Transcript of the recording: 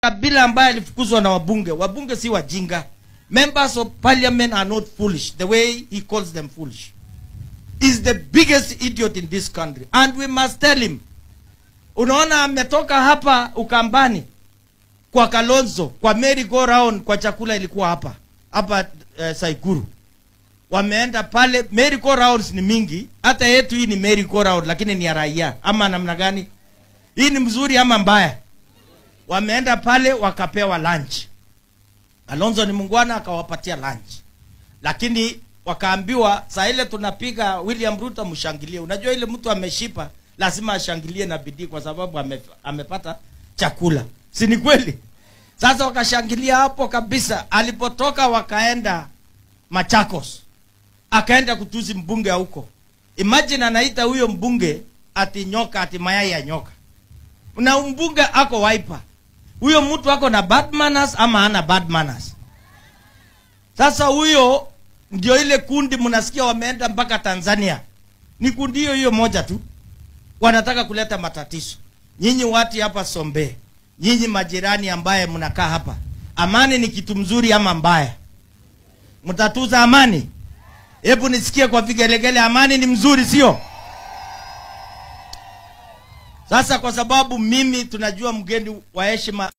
Kabila ambaye alifukuzwa na wabunge. Wabunge si wajinga. Members of parliament are not foolish the way he calls them foolish. Is the biggest idiot in this country and we must tell him. Unaona ametoka hapa Ukambani kwa Kalonzo, kwa merry go round, kwa chakula ilikuwa hapa hapa Saikuru. Wameenda pale, merry go rounds ni mingi, hata yetu hii ni merry go round lakini ni ya raia ama namna gani? Hii ni mzuri ama mbaya? Wameenda pale wakapewa lunch. Kalonzo ni mungwana akawapatia lunch. Lakini wakaambiwa saa ile tunapiga William Ruto mshangilie. Unajua ile mtu ameshipa lazima ashangilie na bidii kwa sababu amepata chakula. Si ni kweli? Sasa wakashangilia hapo kabisa. Alipotoka wakaenda Machakos. Akaenda kutusi mbunge huko. Imagine anaita huyo mbunge ati nyoka, ati mayai ya nyoka. Na mbunge ako Wiper. Huyo mtu ako na bad manners ama hana bad manners? Sasa huyo ndio ile kundi mnasikia wameenda mpaka Tanzania. Ni kundi hiyo hiyo moja tu. Wanataka kuleta matatizo. Nyinyi watu hapa Sombe, nyinyi majirani ambaye mnakaa hapa, amani ni kitu mzuri ama mbaya? Mtatuza amani? Hebu nisikie kwa vigelegele, amani ni mzuri sio? Sasa kwa sababu mimi tunajua mgeni wa heshima